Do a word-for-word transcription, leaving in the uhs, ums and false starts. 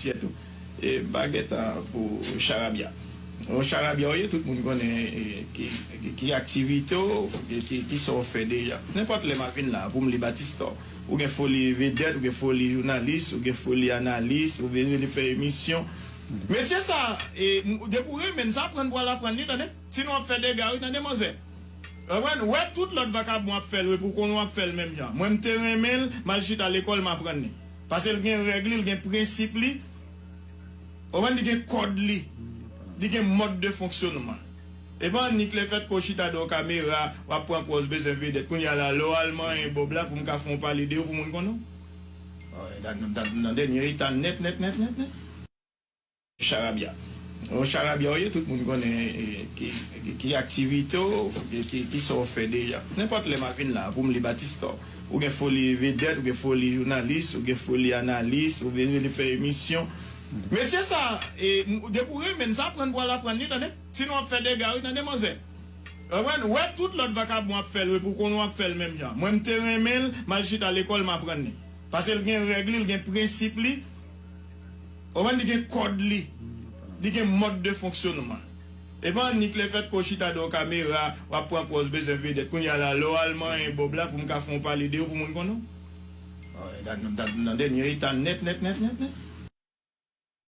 Sètou. E bagèt pou charabya. Yon charabya ou ye, tout moun konnen e, ki, ki, ki aktivite w, ki, ki, ki sa w fè deja. Nenpòt lè m ap vin la pou m li Batista. Ou gen foli vedèt, ou gen foli jounalis, ou gen foli analis, ou vin vin fè emisyon. Metye sa, e, depi w renmen sa, aprann pou w al aprann li, tande. Sinon w ap fè dega, wi, tande, manzè. Konprann? Wè, tout lòt vakabon ap fè l, wi, pou konnen w ap fè l menm jan. Mwen, m te renmen l, m al chita lekòl, m aprann li. Paske l gen règ li, l gen prensip li. Konprann? Li gen kòd li. Li gen mòd de fonksyonman. E pa annik lefèt ke w chita devan kamera, w ap pran pòz bezwen vedèt. Kounye a la, lè w al manyen bòb la, pou m ka fè yon pale de ou, pou moun konnen w. Nan dènye eta nèt, nèt, nèt, nèt, nèt. Charabya. Yon charabya ou ye, tout moun konnen e, ki, ki, ki aktivite w, ki, ki, ki sa w fè deja. Nenpòt lè m ap vin la pou m li Batista. Ou gen foli vedèt, ou gen foli jounalis, ou gen foli analis, ou vin vin fè emisyon. Metye sa, e, depi w renmen sa, aprann pou w al aprann li, tande. Sinon w ap fè dega, wi, tande, manzè. Konprann? Wè, tout lòt vakabon ap fè l, wi, pou konnen w ap fè l menm jan. Mwen, m te renmen l, m al chita lekòl, m aprann li. Paske l gen règ li, l gen prensip li. Konprann? Li gen kòd li. Li gen mòd de fonksyonman. E pa annik lefèt ke w chita devan kamera, w ap pran pòz bezwen vedèt. Kounye a la, lè w al manyen bòb la, pou m ka fè yon pale de ou, pou moun konnen w. Nan dènye eta nèt, nèt, nèt, nèt, nèt.